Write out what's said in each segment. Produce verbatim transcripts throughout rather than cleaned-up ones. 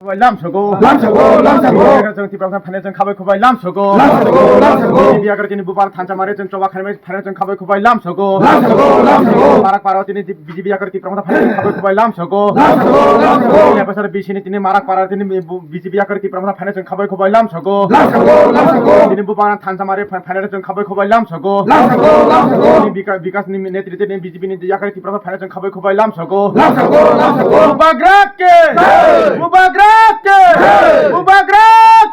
Lamsogo. Lamsogo, lamsogo. Chwng Tipra Motha phainai chwng khabai khubai lamsogo. Lamsogo, lamsogo. B J P yakar tini bubar thansa mare chwng choba khainai phainai chwng khabai khubai lamsogo. Lamsogo, lamsogo. Marak para tini B J P yakar Tipra Motha phainai chwng khabai khubai lamsogo. Lamsogo, lamsogo. Lebasara B C ni tini marak para tini B J P yakar Tipra Motha phainai chwng khabai khubai lamsogo. Lamsogo, lamsogo. Tini bubar thansa mare phainai chwng khabai khubai lamsogo. Lamsogo, lamsogo. Tini bika-, Bikas ni netrite ni B J P ni yakar Tipra Motha phainai chwng khabai khubai lamsogo. Lamsogo, lamsogo. Bubagra ke! Jai! Bubagra ke! Jai! Bubagra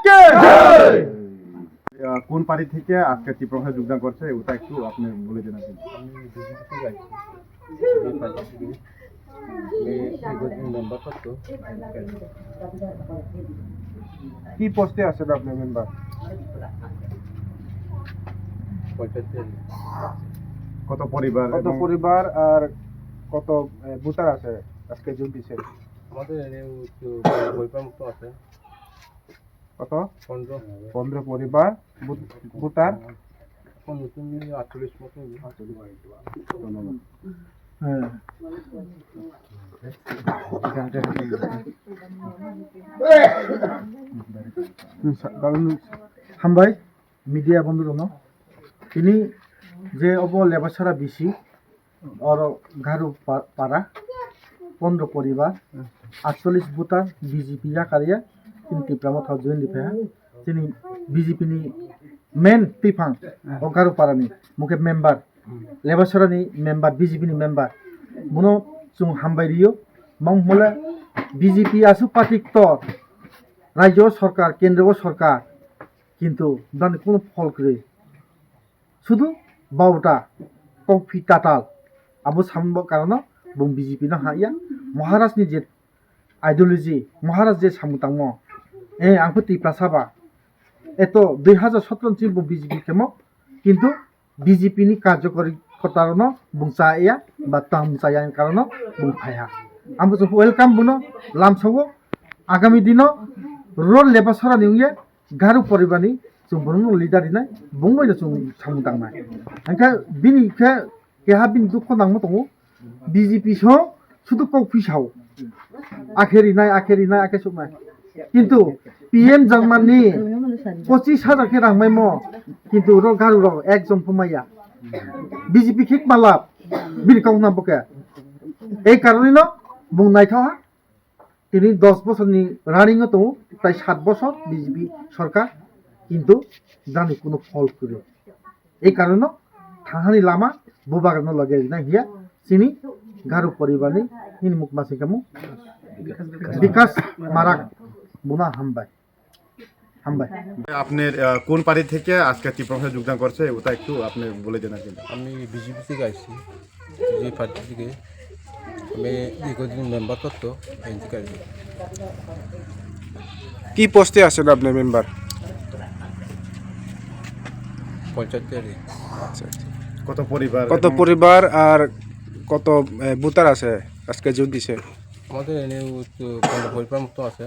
ke! Jai! আহ, কোন পার্টি থেকে আজকে টিপ্রা মথা যোগদান করছে, ওটা একটু আপনি বলে দেন আর কি। আমি বিজেপি থেকে আসছি। এই পার্টি থেকে। আমি দীর্ঘদিন মেম্বার করতো। কি পোস্টে আছেন আপনি মেম্বার? পঞ্চায়েত থেকে। কত পরিবার কত এবং পরিবার আর কত, এ, ভোটার আছে আজকে যোগ দিছে? আমাদের এখানে ওই তো পরিবার মতো আছে। কত? পনেরো। পনেরো পরিবার, ভোট-, ভোটার? এখন নতুন আটচল্লিশ মতো হইবে। ধন্যবাদ। হ্যাঁ। Hambai, media bondhu rokno. Tini je obo Lebasara B C, oro Garu pa-, para, pondro poribar, atchollish voter B J P yakariya, chini Tipra Motha join riphaha. Chini B J P ni main twiphang, o Garu para ni, mukhe member, Lebasara ni member, B J P ni member. Bono chwng hambai rio, mang hole B J P aswk party ktor, rajyo sarkar, kendro sarkar, kintu bwrani kuno phol kwrwi. Sudu bauta, kokphi tatal, abo samung bo karono bung B J P no haya. Maharaj ni je ideology, Maharaj je samung tangmo, eh, ang pho Tiprasa ba. Eto dui hazar sotro ni bo B J P khemo, kintu B J P ni karjokori kota rokno bung cha ya, ba tang cha ya ni karono bung phaiha. Ang bo welcome bono lamsao, agami dino rol Lebasara ni wngya, Garu poribarni chwng bono leader rinai, bungbai no chwng samung tangnai. Hingkhe bini khe keha bini dukho nangma tongo, B J P so sudu kok phisao. Akhe rinai, akhe rinai, akhe suknai. Kintu P M Jangmani pochis hajar khe rang maimo, kintu ro Garu rok ekjon pho maya. B J P khe malap, bini kok na bokhe. Ei karoni no bung naithoha. Tini dos bosor ni running o tongo, tai sat bosor B J P sorkar, kintu jani kuno phol kwrwi. Ei karono thangani lama bubagrano loge rinai hiya, chini Garu poribarni nini mukma se kamu Bikas Marak, buna hambai. Hambai. আপনি, আহ, কোন পার্টি থেকে আজকে টিপ্রা মথা যোগদান করছে, ওটা একটু আপনি বলে দেন আর কি। আমি বিজেপি থেকে আসছি, বিজেপি পার্টি থেকে। আমি দীর্ঘদিন মেম্বার করতো, এই থেকে আসছি। কি পোস্টে আছেন আপনি মেম্বার? পঞ্চায়েত থেকে। আচ্ছা, আচ্ছা। কত পরিবার কত এবং পরিবার আর কত, এ, ভোটার আছে আজকে যোগ দিছে? আমাদের এনে তো পনেরো পরিবার মতো আছে।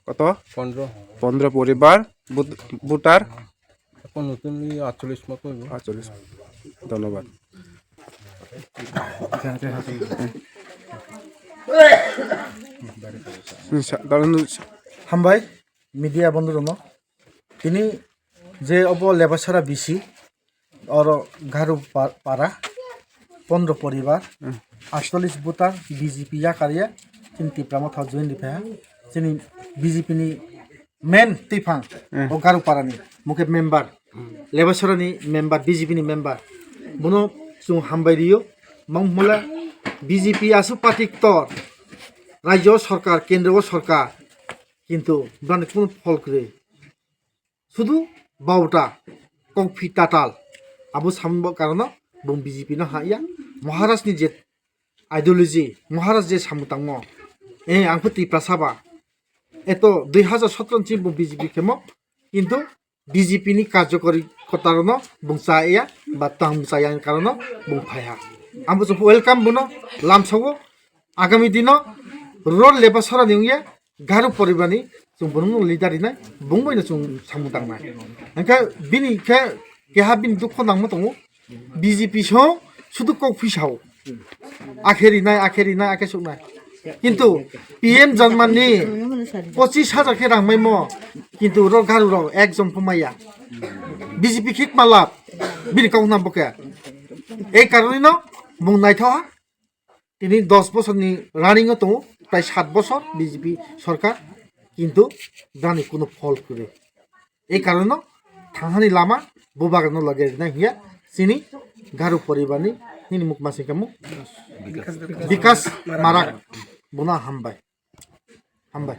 কত? পনেরো। পনেরো পরিবার, ভোট-, ভোটার? এখন নতুন আটচল্লিশ মতো হইব। আটচল্লিশ। ধন্যবাদ। Hambai, media bondhu rokno. Tini je obo Lebasara B C, oro Garu pa-, para, pondro poribar, atchollish voter B J P yakariya, chini Tipra Motha join riphaha, chini B J P ni main twiphang, o Garu para ni, mukhe member, Lebasara ni member, B J P ni member, bono chwng hambai rio, mang hole B J P aswk party ktor, rajyo sarkar, kendro sarkar, kintu bwrani kuno phol kwrwi. Sudu bauta, kokphi tatal, abo samung bo karono bung B J P no haya. Maharaj ni je ideology, Maharaj je samung tangmo, eh, ang pho Tiprasa ba. Eto dui hazar sotro ni bo B J P khemo, kintu B J P ni karjokori kota rokno bung cha ya, ba tang cha ya ni karono bung phaiha. Ang bo welcome bono lamsao, agami dino rol Lebasara ni wngya, Garu poribarni chwng bono leader rinai, bungbai no chwng samung tangnai. Hingkhe bini khe keha bini dukho nangma tongo, B J P so sudu kok phisao. Akhe rinai, akhe rinai, akhe suknai. Kintu P M Janmani pochis hajar khe rang maimo, kintu ro Garo rok ekjon pho maya. B J P khik malap, bini kok nam bokhe. Ei karone no mung naithoha. Tini dos bosor ni running o tongo, prai sat bosor B J P sorkar, kintu dani kuno phol kwrwi. Ei karone no thanghani lama bubagra no lage rina hiya chini Garo poribar ni nini mukma singkamu Bikas Marak bono hambai. Hambai.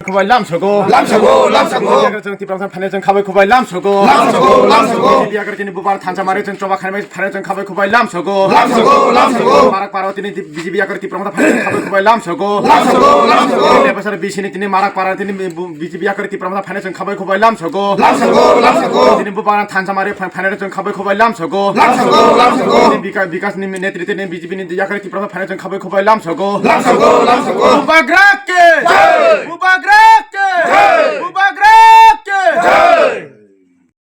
Khubai lamsogo. Lamsogo, lamsogo. Biagar chwng Tipra Motha phainai chwng khabai khubai lamsogo. Lamsogo, lamsogo. Biagar chini bubar thansa mari chwng choba khainai phainai chwng khabai khubai lamsogo. Lamsogo, lamsogo. Marak paro tini B J P biagar Tipra Motha phainai chwng khabai khubai lamsogo. Lamsogo, lamsogo. Tini basar bisini tini marak paro tini B J P biagar Tipra Motha phainai chwng khabai khubai lamsogo. Lamsogo, lamsogo. Tini bubar thansa mari phainai chwng khabai khubai lamsogo. Lamsogo, lamsogo. Tini Bika-, Bikas ni netri tini B J P ni biagar Tipra Motha phainai chwng khabai khubai lamsogo. Lamsogo, lamsogo. Bubagra ke.